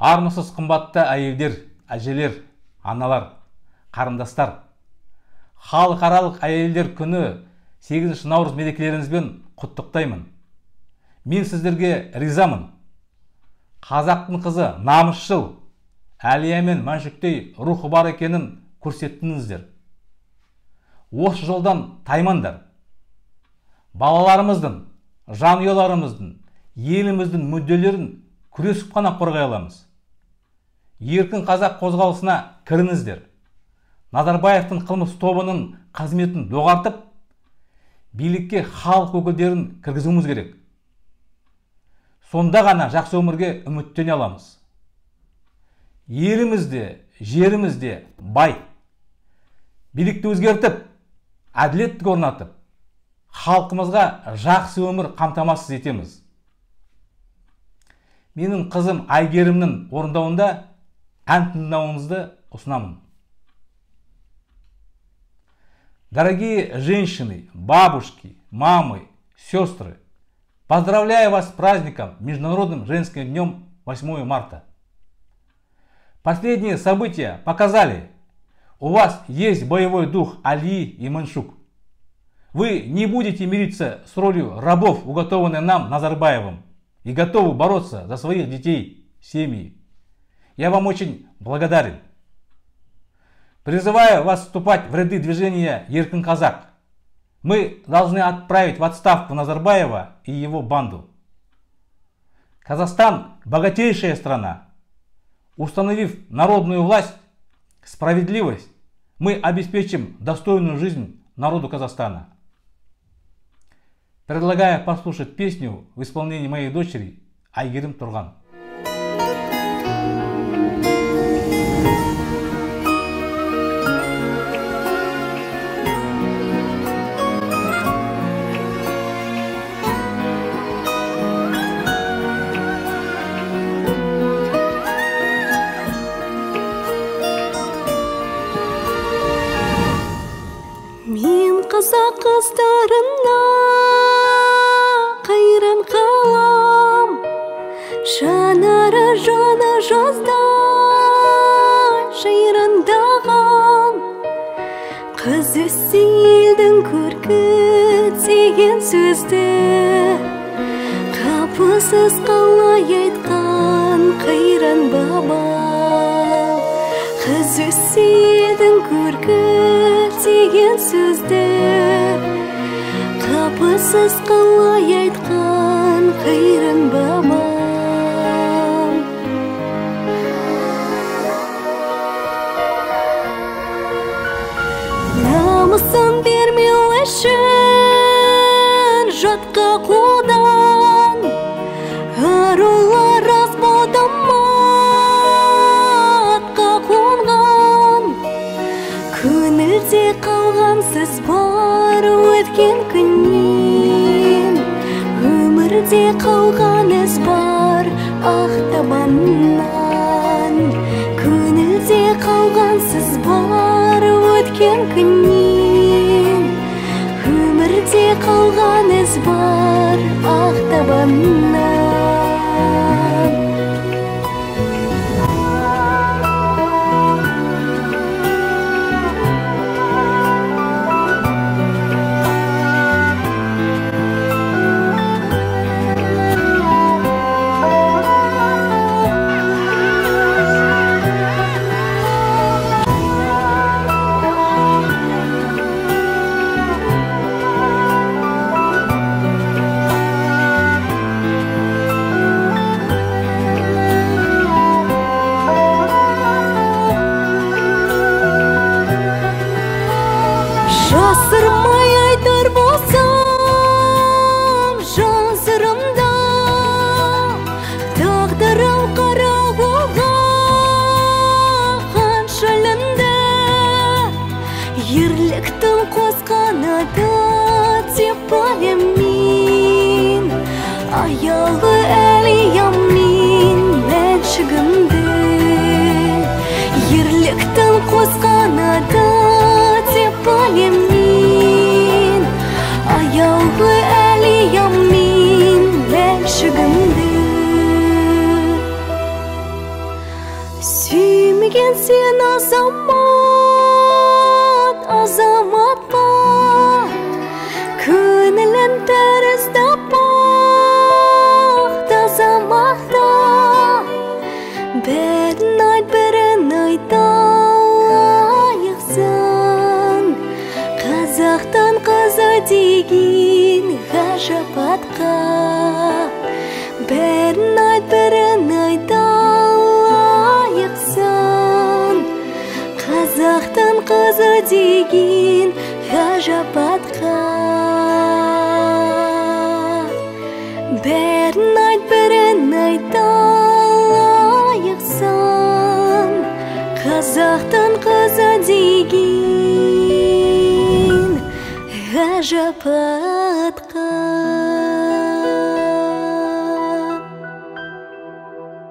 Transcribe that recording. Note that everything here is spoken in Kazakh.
Армысыз қымбатты әйелдер, әжелер, аналар, қарындастар. Халықаралық әйелдер күні 8 наурыз мерекелеріңізбен құттықтаймын. Мен сіздерге ризамын. Қазақтың қызы намысшыл, Әлия мен Мәншүктей рухы бар екенін көрсеттіңіздер. Осы жолдан таймаңдар. Балаларымыздың, жанұяларымыздың, еліміздің мүдделерін күресіп қана қорғай аламыз. Еркін қазақ қозғалысына кіріңіздер. Назарбаевтың қылмыс тобының қызметін доғартып, билікке халық өкілдерін кіргізуіміз керек. Сонда ғана жақсы өмірге үміттене аламыз. Елімізде, жерімізде бай. Билікті өзгертіп, әділеттік орнатып, халқымызға жақсы өмір қамтамасыз етеміз. Менің қызым Айгерімнің орындауында ән тыңдауыңызды ұсынамын. Дорогие женщины, бабушки, мамы, сестры, поздравляю вас с праздником Международным женским днем 8 марта. Последние события показали, у вас есть боевой дух Алии и Маншук. Вы не будете мириться с ролью рабов, уготованной нам Назарбаевым, и готовы бороться за своих детей, семьи. Я вам очень благодарен. Призываю вас вступать в ряды движения Еркін Қазақ. Мы должны отправить в отставку Назарбаева и его банду. Казахстан – богатейшая страна. Установив народную власть, справедливость, мы обеспечим достойную жизнь народу Казахстана. Предлагаю послушать песню в исполнении моей дочери Айгерим Турган. Қазақ қыздарына қайран қалам, жанары жаны жазда жайрандаған. Қыз өссе елдің көркі деген сөзді қапысыз қалай айтқан қайран бабам. Қыз өссе елдің көркі деген сөзді қапысыз қалай айтқан қайран бабам. Намысын бермеу үшін жатқа қолдан, арулар аз болды ма атқа қонған. Көңілде қалған сіз бар өткен күннен, өмірде қалған із бар ақ табаннан. Көңілде қалған сіз бар өткен күннен, өмірде қалған із бар ақ табаннан. Жасырмай айтар болсам жан сырымда, тағдырым қара болған шөлінде. Ерліктің қосқан аты деп білем мен, аялы Әлиям мен Мәншүгімді. Ерліктің қосқан аты деп білем мен, аяулы Әлиям мен Мәншүгімді. Деген сен азамат, азамат па? Көңілін тәрізді аппақ таза мақта. Бәрін айт, бәрін айт, лайықсың қазақтың қызы деген ғажап атқа. Бәрін айт, бәрін айт, лайықсың қазақтың қызы деген ғажап атқа. Бәрін айт, бәрін айт, лайықсың қазақтың қызы деген ғажап атқа.